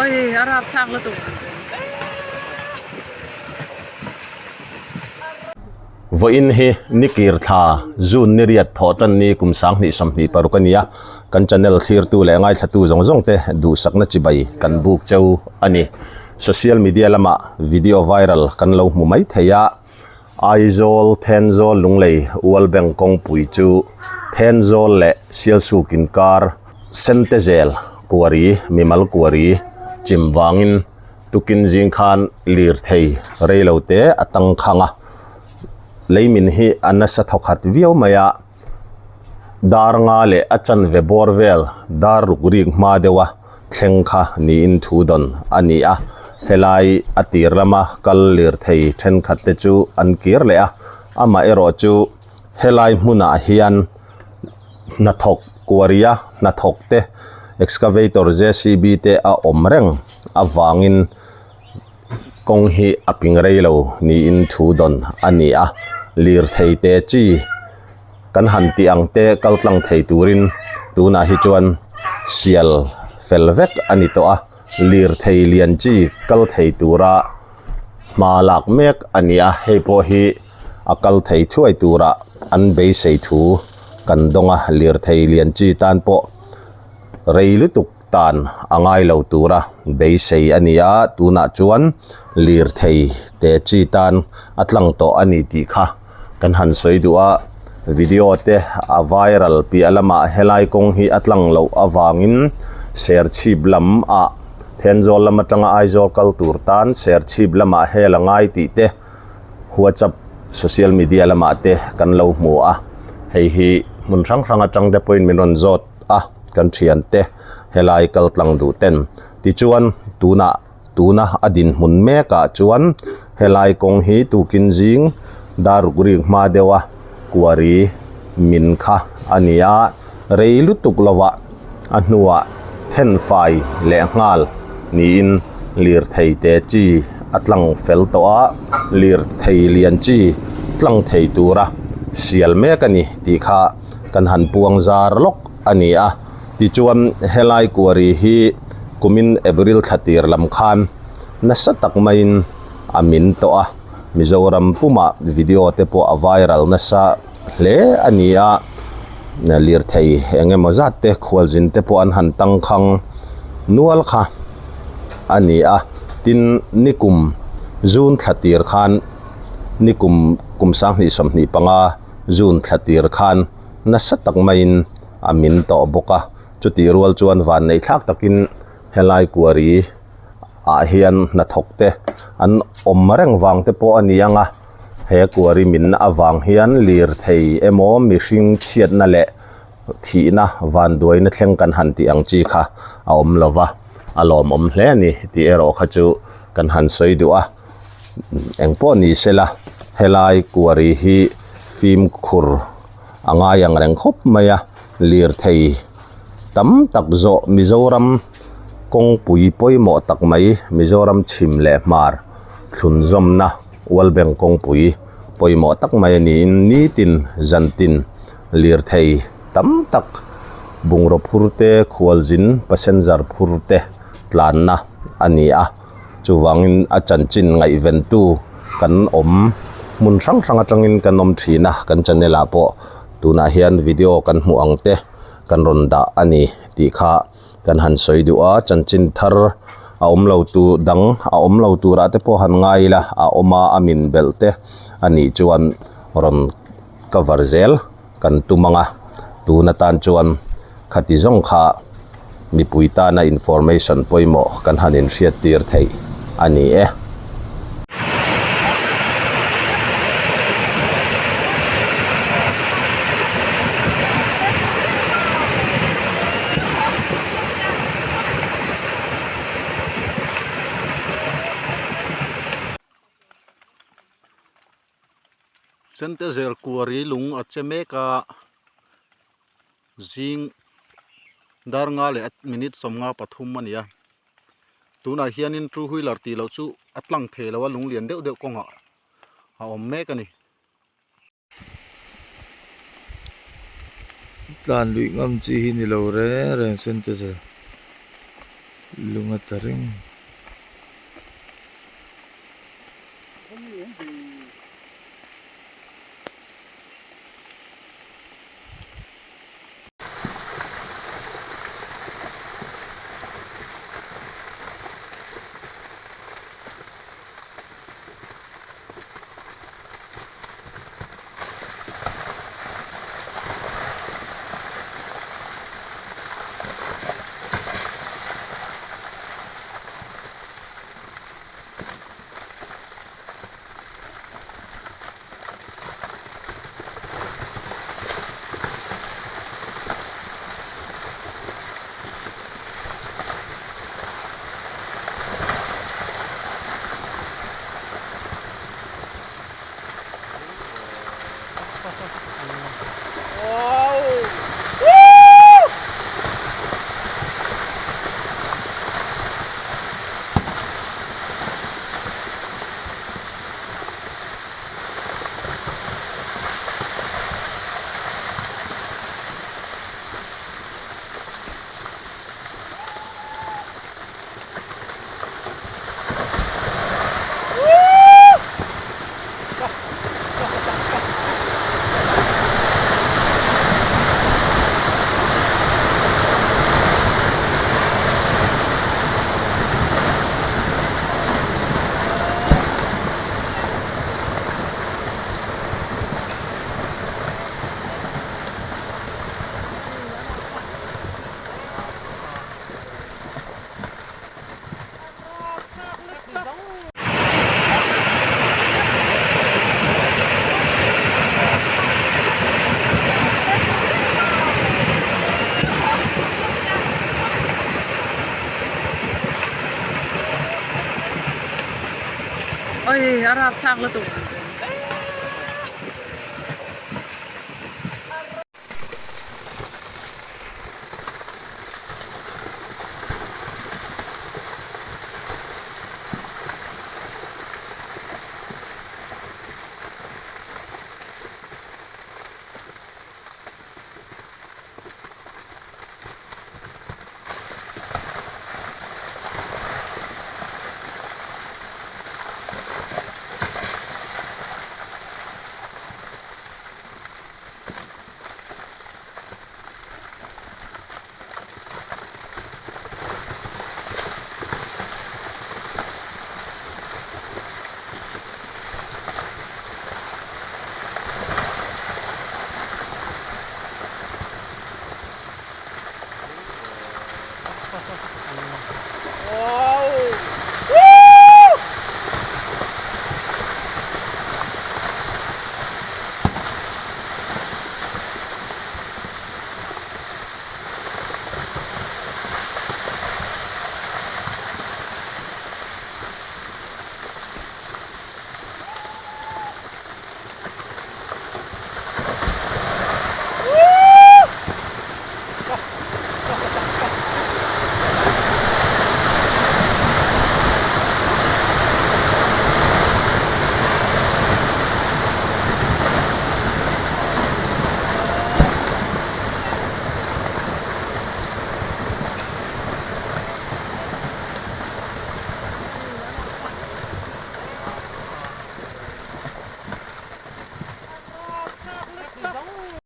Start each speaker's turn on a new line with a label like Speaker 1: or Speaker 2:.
Speaker 1: Oi, a rapthlak lutuk.
Speaker 2: Vawiin hi Nikir thla June ni riat thawh tan ni kum 2026 a ni a, kan channel thlirtu leh ngaithlatu zawng zawng te duhsakna chibai kan buk cheu a ni. Social media lamah video viral kan lo hmu mai thei a, Aizawl, Thenzawl, Lunglei, World Bank kawngpui chu Thenzawl leh Sialsuk inkar Sentezel quarry, mimal quarry chim vangin tukin zing khan lirthei reilo te a tangkhang a, leimin hi a nasa thawkhat viau mai a, dar nga leh a chanve bawr vel dar ruk rik hma deuh a thleng kha niin thu dawn a ni a, helai a tir lama kal lirthei thenkhat te chu an kir leh a, amaherawh chu helai hmunah hian hnathawk quarry a hnathawk te excavator jcb te a awm reng avangin kawng hi a ping rei lo niin thu dawn a ni a, lirthei te chi kan han tih ang te kal tlang thei turin tunah hi chuan sial fel vek a ni tawh a, lirthei lian chi kal thei tura hma lak mek a ni a, hei pawh hi a kal thei thuai tura an beisei thu kan dawng a, lirthei lian chi tan pawh rei lutuk tan a ngai lo tura beisei a ni a, tunah chuan lirthei te chi tan a tlang tawh a ni tih kha kan han sawi duh a, video te a viral piah lamah helai kawng hi a tlang loh avangin Serchhip lam ah Thenzawl lam atanga Aizawl kal tur tan Serchhip lamah hel a ngai tih te WhatsApp social media lamah te kan lo hmu a, hei hi hmun hrang hrang atang te pawhin min rawn zawt a kan thiante helai kal tlang duh ten tichuan tunah tuna a dinhmun mekah chuan helai kawng hi tukin zing dar ruk rik hma deuh a quarry min kha a ni a rei lutuk lovah a hnuah thenfai leh nghal niin lirthei te chi a tlang fel tawh a lirthei lian chi tlang thei tura sial mek a ni tih kha. Kan han puang zar lawk a ni a, tichuan helai quarry hi kumin April thla tir lam khan nasa tak maiin a min tawh a, Mizoram pumah video te pawh a viral nasa hle a ni a, lirthei eng emaw zat te khualzin te pawh an han tangkhang nual kha a ni a, tin nikum June thla tir khan nikum kum 2025. June thla tir khan nasa tak maiin a min tawh bawk a, chutih rual chuan vanneih thlak takin helai quarry ah hian hnathawk te an awm reng vang te pawh a ni ang a, he quarry min avang hian lirthei emaw mihring chhiatna leh thihna vanduaina thleng kan han tih ang chi kha a awm lo va, a lawmawm hle a ni tih erawh kha chu kan han sawi duh a. Engpawh ni sela helai quarry hi fimkhur a ngai ang reng khawp mai a, lirthei tam tak zawh Mizoram kawngpui pawimawh tak mai Mizoram chhim leh hmar thlunzawmna World Bank kawngpui pawimawh tak mai a niin nitin zantin lirthei tam tak bungraw phur te khualzin passenger phur te tlanna a ni a. Chuvangin a chanchin ngaihventu kan awm hmun hrang hrang atangin kan awm thin a, kan channel ah pawh tunah hian video kan hmuh ang te kan rawn dah a ni tih kha kan han sawi duh a, chanchin thar a awm lo tu dang a awm lo turah te pawh han ngai ila a awm a a min belh te a nih chuan rawn cover zel. Kan tum ang a, tun atan chuan khati zawng kha mipui tana information pawimawh kan han inhriattir theih a ni e.
Speaker 3: Sentezel quarry lung a che mek a zing dar nga leh minute 53 a ni a tunah hianin two wheeler tih loh chu a tlang thei lo a lung lian deuh deuh kawngah a awm mek a ni.
Speaker 4: Tlan luih ngam chi hi ni lo reng reng Sentezel.
Speaker 1: Lung a tla reng.
Speaker 4: Oi a rapthlak lutuk.